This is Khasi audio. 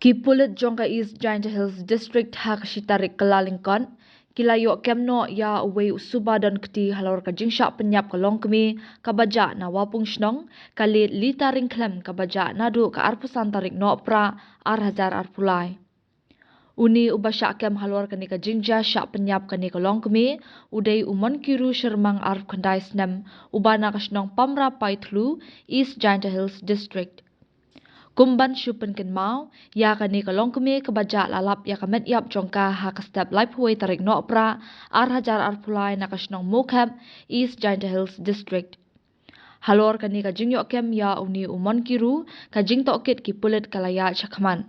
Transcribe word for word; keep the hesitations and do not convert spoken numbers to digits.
Ki pulit jong ka East Jaintia Hills District ha ka shi tarik Kyllalyngkot ki la ïoh kem noh ïa uwei u suba don kti halor ka jingshah pynïap ka longkmie kaba jah na Wapung Shnong, ka Leit Lita Ryngkhlem, kaba jah naduh ka arphew san tarik Nohprah ar hajar arphew lai. Une uba shah kem halor kane ka jingjia shah pynïap kane ka longkmie u dei u Monkiru Shermang, arphew khyndai snem, uba na ka shnong Pamra Paithlu, East Jaintia Hills District. Kum ban shu pynkynmaw ïa kane ka longkmie kaba jah, la lap ïa ka met ïap jong ka ha ka step laiphew wei tarik Nohprah ar hajar arphew lai na ka shnong Mawkhep, East Jaintia Hills District. Halor kane ka jingïoh kem ïa une u Monkiru, ka jingtohkit ki pulit ka la ïaid shakhmat.